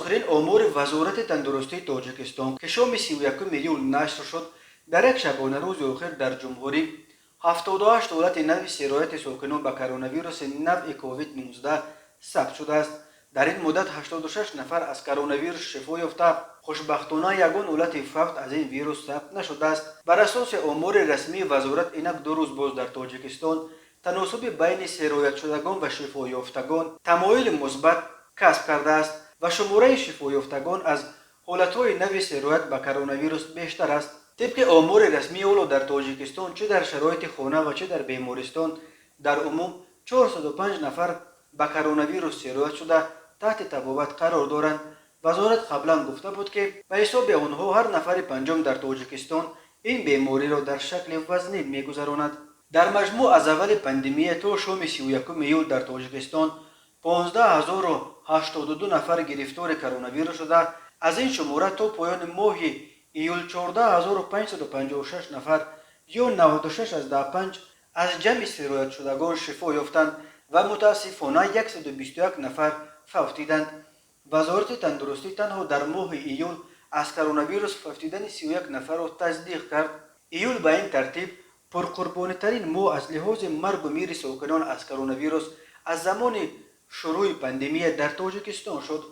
Охирин омори Вазорати тандурустии Тоҷикистон, ки шоми 31 июл нашр шуд, дар як шабонарӯзи охир дар ҷумҳурӣ 78 ҳолати нави сирояти сокинон ба коронавируси навъи COVID-19 сабт шудааст. Дар ин муддат 86 нафар аз коронавирус шифо ёфта, хушбахтона, ягон ҳолати фавт аз ин вирус сабт нашудааст. Бар асоси омори расмии вазорат, инак 2 рӯз боз дар Тоҷикистон таносуби байни сироятшудагон ва шифоёфтагон тамоюли мусбат касб кардааст ва шумораи шифоёфтагон аз ҳолатҳои нави сироят ба коронавирус бештар аст. Тибқи омори расмӣ, ҳоло дар Тоҷикистон, чӣ дар шароити хона ва чӣ дар бемористон, дар умум 405 нафар ба коронавирус сироят шуда, таҳти табобат қарор доранд. Вазорат қаблан гуфта буд, ки ба ҳисоби онҳо ҳар нафари панҷум дар Тоҷикистон ин бемориро дар шакли вазнин мегузаронад. Дар маҷмӯъ, аз аввали пандемия то шоми 31 июл дар Тоҷикистон 15 082 нафар гирифтори коронавирус шуда, аз ин шумора то поёни моҳи июл 14 556 нафар ё 96,5 аз ҷамъи сироятшудагон шифо ёфтанд ва мутаассифона, 121 нафар фавтиданд. Вазорати тандурустӣ танҳо дар моҳи июл аз коронавирус фавтидани 31 нафарро тасдиқ кард. Июл ба ин тартиб пурқурбонитарин моҳ аз лиҳози маргу мири сокинон аз коронавирус аз замони шурӯъи пандемия дар Тоҷикистон шуд.